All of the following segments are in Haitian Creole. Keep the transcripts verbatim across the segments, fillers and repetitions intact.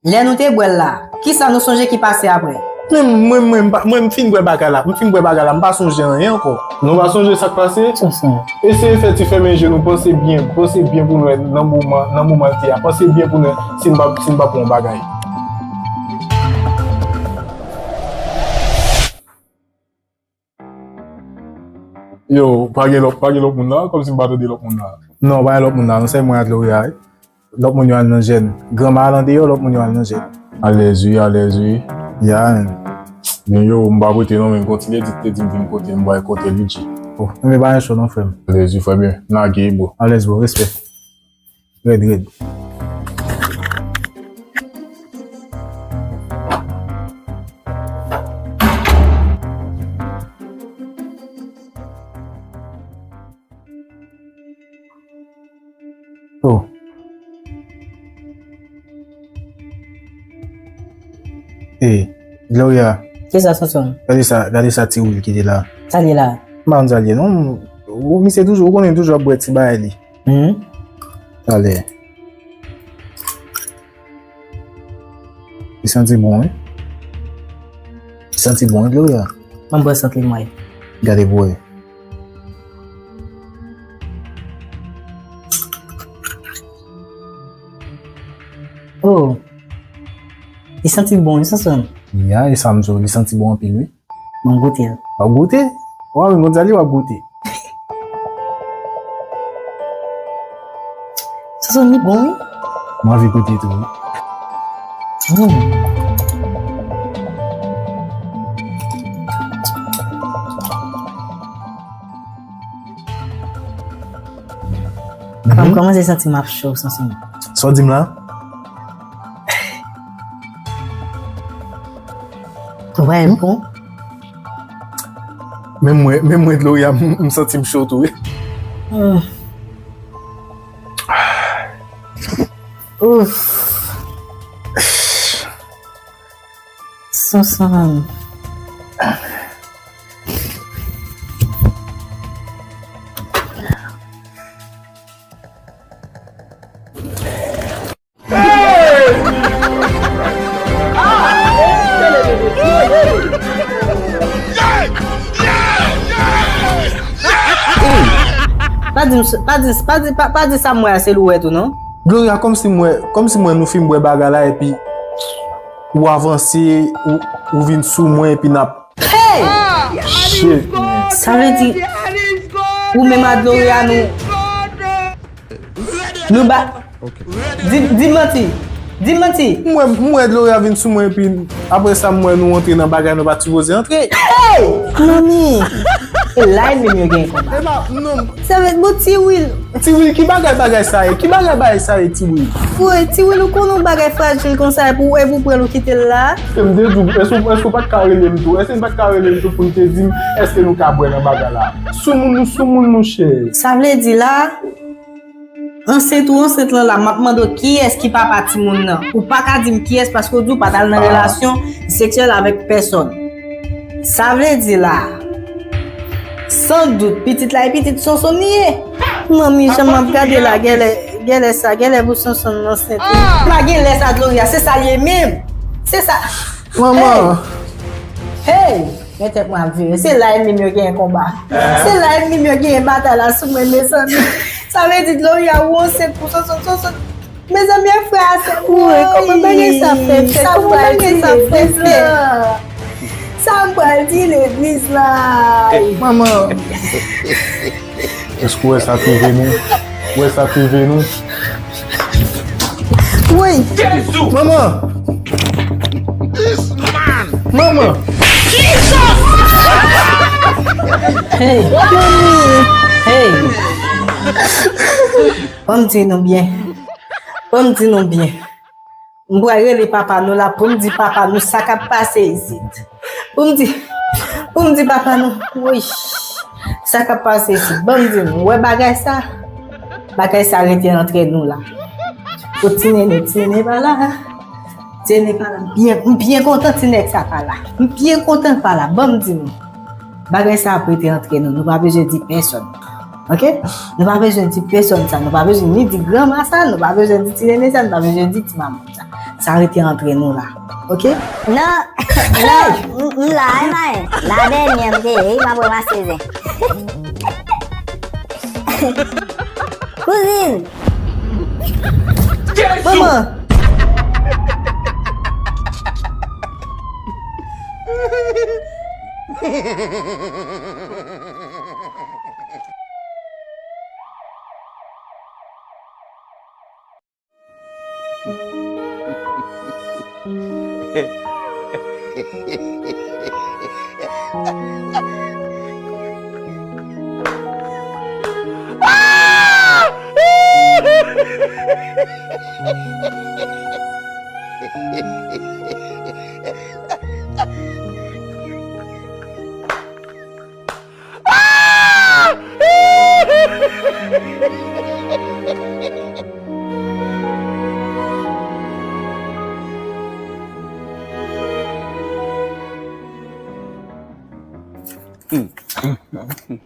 Lè nou te bwè l la, kisa nou sonje ki pase apre? Mwen, mwen, mwen, m pa- mwen, m fin bwè bagay la. M fin bwè bagay la. M pa sonje anyen ankò. Nou pa sonje sa k pase? Eseye fè ti fèmen je nou, panse byen, panse byen pou nou wè nan moman, nan moman l te a. Panse byen pou nou wè si n pa, si n pa pran yon bagay. Yo, pa gen lòt, pa gen lòt moun la, kòmsi m pa tande lòt moun la. Non, pa gen lòt moun la, non, se mwen ak Gloria, wi. Lòt moun yo al nan jèn. Granma al andeyò, lòt moun yo al nan jèn. Alèz wi, alèz wi. Ya, men. Men yo, m pa prete non, men kontinye di te di m vin kote m, bay kote Luigi. Oh, men pa gen cho non, frè m. Alèz wi, frè m. Lage, bro. Alèz, bro, respè. Rèd, rèd. Oh. Hey, Gloria. Kisa, Sonson? Gade sa, gade sa ti Will kite la. Sa li la? M pa konn sa li ye non. Ou misye toujou, ou konnen toujou ap bwè ti bagay li. Hmm. Talè. Li santi bon, wi. Li santi bon, wi, Gloria. Mwen bwè sant li mwen. Gade pou wè. Oh. Li santi bon, wi, Sonson. Ya, e sa m di w, li santi bon anpil, wi. Mwen goute l. W ap goute? W ap goute li, w ap goute. Sonson, li bon, wi. Mwen anvi goute tou, wi. Hmm. Kòm kòmanse santi m ap cho, Sonson. Sa w di m la? Wè, bon. Menm mwen, menm mwen, Gloria, m, m santi m cho tou, wi. Hmm. Ouf. Sonson. Pa di m, pa di, pa di, pa, pa di sa m wè a se l ou wè tou non. Gloria, kòmsi m wè, kòmsi m wè nou fin bwè bagay la epi ou avanse, ou, ou vin sou mwen epi n ap Hey! Shit, man. Sa vle di, ou menm ak Gloria nou, nou ba, di, di manti, di manti. M wè, m wè Gloria vin sou mwen, epi apre sa, m wè nou antre nan bagay nou pa t sipoze antre. Hey! Manmi! E la ennmi m yo genyen konba. E pa, non. Sa vle, bon, Ti Will. Ti Will, ki bagay bagay sa ye? Ki bagay bagay sa ye, Ti Will? Woy, Ti Will, ou konnen yon bagay frajil konsa, epi w, epi w pran l, ou kite l la? E m te di w, èske, èske w pa t ka rele m tou? Èske m pa t ka rele m tou pou m te di m, èske nou ka bwè nan bagay la? Soumoun nou, soumoun, monchè. Sa vle di la, ansent ou ansent lan la, m ap mande w kiyès ki papa timoun nan. Ou pa ka di m kiyès paske w di w pa t al nan relasyon seksyèl avèk pèsòn. Sa vle di la, san dout, pitit la e pitit Sonson li ye. Manmi, jan m ap gade la, genlè, genlè sa, genlè pou Sonson ansent wi. Pa genlè sa, Gloria, se sa l ye menm. Se sa. Manman. Hey! Hey! Men tèt mwen ap vire. Se la ennmi m yo genyen konba. Se la ennmi m yo genyen batay la sou mwen, mezanmi. Sa vle di Gloria ou ansent pou Sonson, Sonson. Mezanmi, e frè a sè m. Woy, kòman bagay sa fè fèt? Kòman bagay sa fè fèt? Sa m pral di legliz la. Manman. Èske w wè sa k rive nou? W wè sa k rive nou? Woy. Manman. Manman. Hey. Hey. Ban m di nou byen. Ban m di nou byen. M pral rele papa nou la pou m di papa nou sa k ap pase isit. Pou m di, pou m di papa nou, woy, sa k ap pase isit. Ban m di nou, w wè bagay sa? Bagay sa rete antre nou la. Pou ti nene, ti nene pa la. Ti nene pa la. M byen, m byen kontan ti nèg sa pa la. M byen kontan l pa la. Ban m di nou. Bagay sa ap rete antre nou. Nou pa bezwen di pèsonn. Oke? Nou pa bezwen di pèsonn sa. Nou pa bezwen ni di granma sa. Nou pa bezwen di ti nene sa. Nou pa bezwen di ti manman sa. Sa rete antre nou la. Oke? Non, non, m, m la, e may. La dènyè m te ye, wi, m ap ranmase zen. Kouzin! Manman!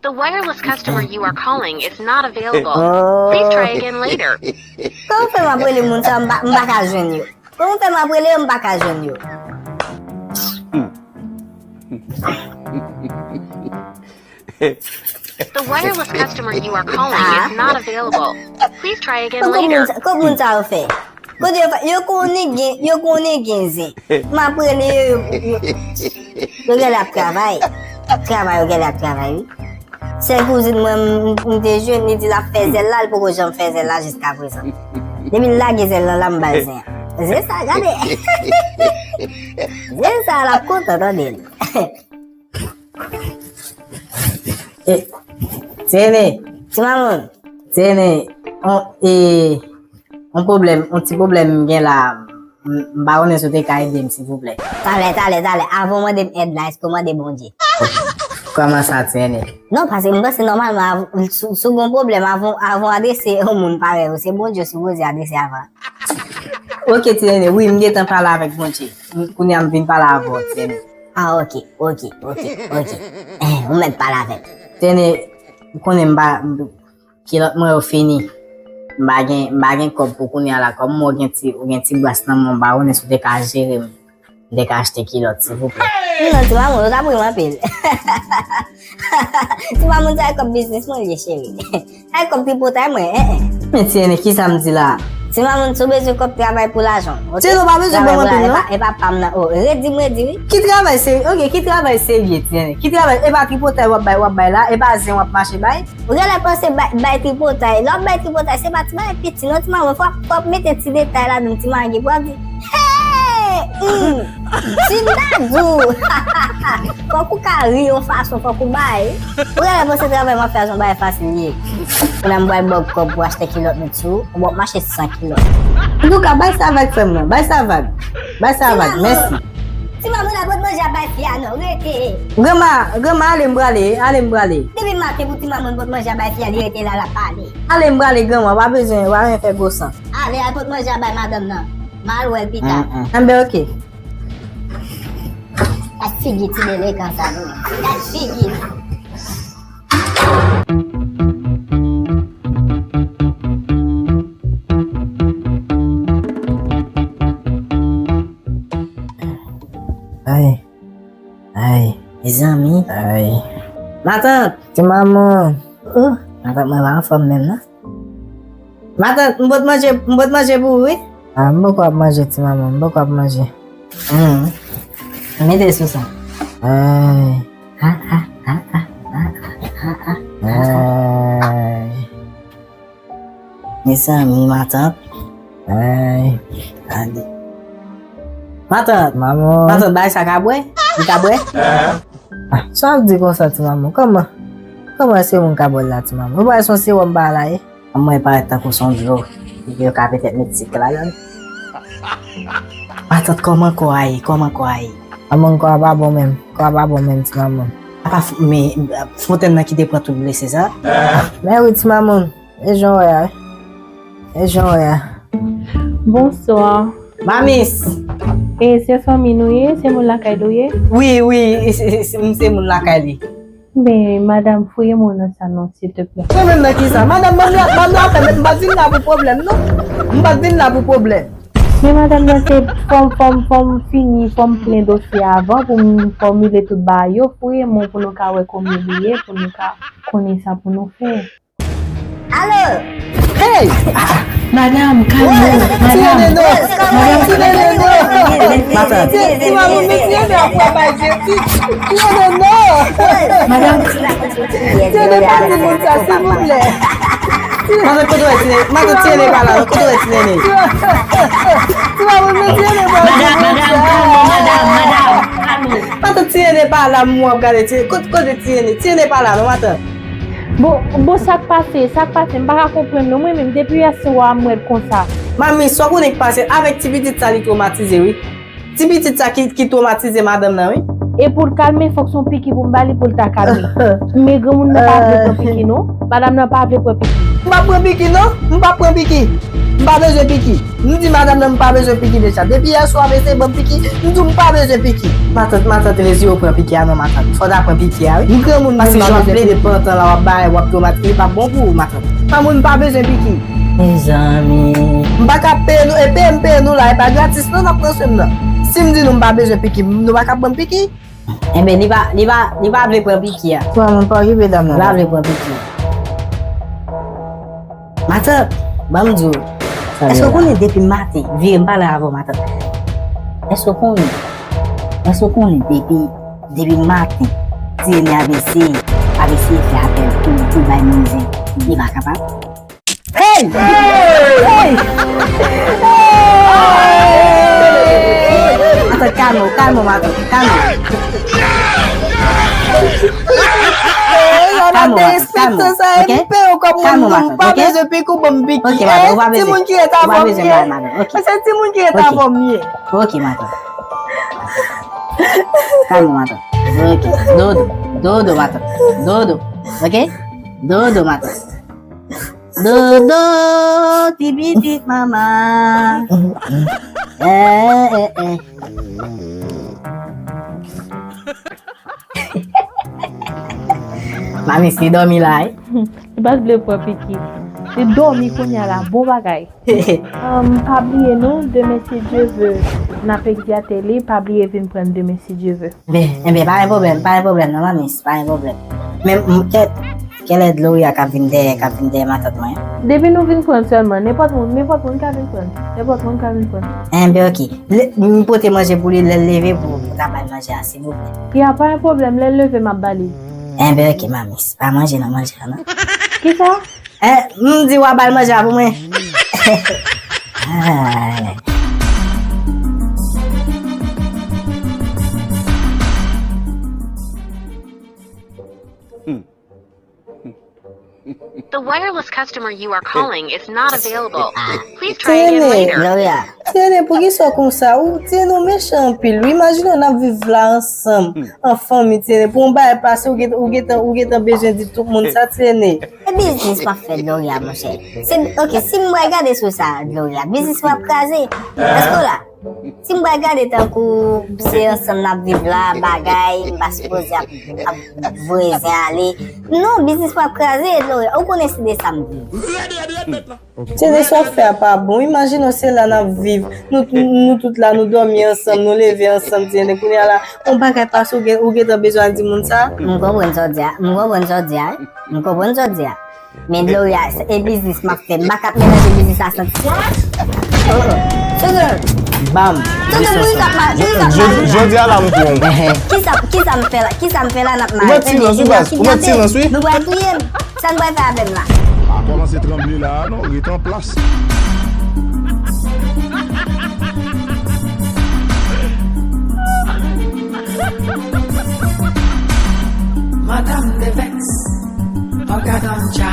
The wireless customer you are calling is not available. Please try again later. Kòman fè m ap rele moun sa, m pa, m pa ka jwenn yo? Kòman fè m ap rele yo, m pa ka jwenn yo? The wireless customer you are calling is not available. Please try again later. Kòman moun sa, kòman moun sa yo fè? Kote yo fè? Yo konnen gen, yo konnen gen zen. M ap rele yo, yo, yo, yo genlè ap travay. Travay, yo genlè ap travay, wi. Sèl kouzin mwen, m, m te jwenn, li di l ap fè zèl la, li poko janm fè zèl la jiskaprezan. Depi l lage zèl lan la, m ba l zen an. Zen sa, gade. Zen sa, l ap kontan tande l. E, Tene. Ti mamoun. Tene, on, e, on pwoblèm, on ti pwoblèm m gen la. M, m pa konnen si w te ka ede m, silvouplè. Talè, talè, talè. Avan w mande m èd la, èske w mande Bondye? Kòman sa, Tene? Non, paske m panse nòmalman, av-, si, si w gen yon pwoblèm, avan, avan w adrese yon moun parèy ou, se Bondye w sipoze adrese avan. Oke, Tene, wi, m gentan pale avèk Bondye. M, kounye a m vin pale avè w, Tene. Ah, oke, oke, oke, oke. Eh, ou mèt pale avè m. Tene, ou konnen m pa, m, kilòt mwen yo fini. M pa gen, m pa gen kòb pou kounye a la. Kòm ou gen ti, ou gen ti bras nan men w, m pa konnen si w te ka jere m. M te ka achte kilòt, silvouplè. Non, ti mamoun, ou t ap ri m anpil. Ti mamoun, sa e kòb biznis mwen li ye, cheri. Sa e kòb tripotay mwen, eh, eh. Men Tene, kisa m di la? Ti mamoun, si w bezwen kòb, travay pou lajan w, oke? Tene, ou pa bezwen ban m anpil, non? Travay pou la, e pa, e pa pa m nan. Oh, redi m, redi, wi. Ki travay serye? Oke, ki travay serye, Tene? Ki travay? E pa tripotay w ap bay, w ap bay la? E pa zen w ap mache bay? Ou genlè panse bay, bay tripotay. Lè w ap bay tripotay, se pa ti bagay piti non, ti mamoun. Fò, fò w mete ti detay ladan, ti magi. Pou w ap di, hey! Hmm, ti dadou! Fòk ou ka ri yon fason, fòk ou bay. Ou genlè panse travay m ap fè a se yon bagay fasil li ye. Kounye a m pral ba w kòb pou achte kilòt met sou ou. Ou p ap mache san kilòt. Antouka, bay sa vag, frè m nan. Bay sa vag. Bay sa vag. Mèsi. Ti mamoun, al pot manje a bay fi a non, rete. Granma, granma, ale m prale, ale m prale. Depi maten pou ti mamoun pot manje a bay fi a, li rete la, l ap pale. Ale m prale, granma, pa bezwen, pa bezwen fè gwo san. Ale, al pot manje a bay madanm nan. M al wè l pita. Enben, oke. Gad figi ti delekan sa, non. Gad figi. Ay, ay, mezanmi. Ay. Matant! Ti mamoun! Oh, matant mwen pa anfòm menm, non? Matant, m pot manje, m pot manje pou ou, wi. Ah, m poko ap manje, ti mamoun, m poko ap manje. Hmm. Mete sou sa. Ay. Ah, ah, ah, ah, ah, ah, ah, ah. Ay. Mezanmi, matant. Ay. Gade. Matant. Mamoun. Matant, bagay sa ka bwè? Li ka bwè? Ah, sa w ap di konsa, ti mamoun? Kòman? Kòman èske moun ka bwè l la, ti mamoun? Ou pa wè se yon sewòm bagay la ye? An mwen parèt tankou se yon dlo. Yo ka petèt met sik ladan l. Matant, kòman kò a ye? Kòman kò a ye? Mamoun, kò a pa bon menm. Kò a pa bon menm, ti mamoun. Apa f-, men, fontèn nan ki te pran tout blese sa? Men wi, ti mamoun. E jan w wè a, wi. E jan w wè a. Bonswa. Mamis! E se fanmi nou ye? Se moun lakay nou ye? Wi, wi, e se, se, se, m se moun lakay li. Ben, madanm, fouye m nan sa non, silteplè. Pwoblèm nan ki sa? Madanm, ban m la, ban m la fè, men m pa t vin la pou pwoblèm, non. M pa t vin la pou pwoblèm. Men madanm nan se fò m, fò m, fò m fini, fò m plen dosye avan pou m fòmile tout bagay yo, fouye men w pou nou ka wè konbyen li ye, pou nou ka konnen sa pou nou fè. Alo! Hey! Madanm, kalme w, madanm. Madanm, kalme w. Matant. Ti mamoun, men ti nene ap pran bay Jezi. Ti nene non. Madanm. Ti nene pa di moun sa, silvouplè. Matant, kote w wè ti nene? Matant, ti nene pa la non, kote w wè ti nene? Ti mamoun, men ti nene pa di moun sa. Madanm, madanm, kalme w, madanm, kalme w. Matant, ti nene pa la, m wè w ap gade ti nene. Kote, kote ti nene? Ti nene pa la non, matant. Bon, bon, sa k pase, sa k pase, m pa ka konprann non, mwen menm, depi yè swa m wè l konsa. Manmi, sa w konnen k pase avèk ti pitit sa, li twomatize, wi. Ti pitit sa ki, ki twomatize madanm nan, wi. E pou l kalme, fòk se yon piki pou m ba li pou l ta kalme. Men granmoun nan pa vle pran piki, non. Madanm nan pa vle pran piki. M pa pran piki, non. M pa pran piki. M pa bezwen piki. M di madanm nan m pa bezwen piki deja. Depi yè swa, mesye ban m piki, m di w m pa bezwen piki. Matant, matant, rezi w pran piki a non, matant. Fò w ta pran piki a, wi. M granmoun, m pa bezwen piki. Paske jan w ap plede pantan la, w ap bay, w ap twomatize, li p ap bon pou ou, matant. Mamoun, m pa bezwen piki. Mezanmi. M pa ka peye nou, e peye m peye nou la, e pa gratis non, n ap pran swen m nan. Si m di nou m pa bezwen piki, nou pa ka ban m piki? Enben, li pa, li pa, li pa vle pran piki a. Twa moun pa okipe dam nan. Li pa vle pran piki. Matant, ban m di w. Èske w konnen depi maten, vire m pale avè w, matant. Èske w konnen? Èske w konnen depi, depi maten, ti nene ap eseye, ap eseye fè apèl pou, pou bay moun zen, li pa kapab? Hey! Hey! Matant, kalme w, kalme w, matant, kalme w. Kalme w, matant, kalme w, ok? Kalme w, matant, ok? Ok, matant, ou pa bezwen, ou pa bezwen bay, matant, ok? Ok, matant. Kalme w, matant. Ok, dodo, dodo, matant, dodo, ok? Dodo, matant. Dodo, ti pitit manman. Eh, eh, eh. Manmi, se dòmi la, eh? Li pa t vle pran piki. Li dòmi kounye a la, bon bagay. Um, pa bliye non, demen si Dye ve, n ap egzate li, pa bliye vin pran demen si Dye ve. Enben, enben, pa gen pwoblèm, pa gen pwoblèm non, manmi, pa gen pwoblèm. Men, m, kè, kèlè Gloria k ap vin dèyè, k ap vin dèyè matant mwen? Depi nou vin pran sèlman, nenpòt moun, nenpòt moun ka vin pran. Nenpòt moun ka vin pran. Enben, ok. M pote manje pou li, lè l leve pou, pou ta bay manje a, silvouplè. Ya, pa gen pwoblèm, lè l leve, m ap ba li. Enben, ok, manmi, pa manje nan manje a, non. Kisa? Eh, m di w a ba l manje a pou mwen. Ay. The wireless customer you are calling is not available. Please try again later. Gloria. Ti nene, poukisa w konsa? Ou, ti nene, ou mechan anpil wi. Imajine w n ap viv la ansanm, an fanmi, ti nene. Pou yon bagay pase, ou gentan, ou gentan, ou gentan bezwen di tout moun sa, ti nene. E biznis w ap fè, Gloria, monchè? Se, ok, si m pral gade sou sa, Gloria, biznis w ap kraze. Èske w la? Si m pral gade tankou se ansanm n ap viv la, bagay, m pa sipoze ap, ap voye zen ale. Non, biznis w ap kraze, Gloria. Ou konnen se de sa m viv. Ti nene, sa w ap fè a pa bon. Imajine w se la n ap viv. Nou, nou tout la, nou dòmi ansanm, nou leve ansanm, ti nene. Kounye a la, yon bagay pase, ou gen, ou gentan bezwen al di moun sa. M konprann sa w di a. M konprann sa w di a. M konprann sa w di a. Men Gloria, e biznis m ap fè. M pa ka ap melanje biznis la santi. Oh, oh. Sugar. Bam. Sugar, poukisa w ap ma-, poukisa w ap mache la? Jodi a la m pran w. Kisa, kisa m fè la? Kisa m fè la n ap mache? Ou mèt silans wi, baz. Ou mèt silans wi. Nou pral touye m. Sa n pral fè avè m la? Pa kòmanse tranble la a non, ret an plas. Madanm de vèks, an gadan dja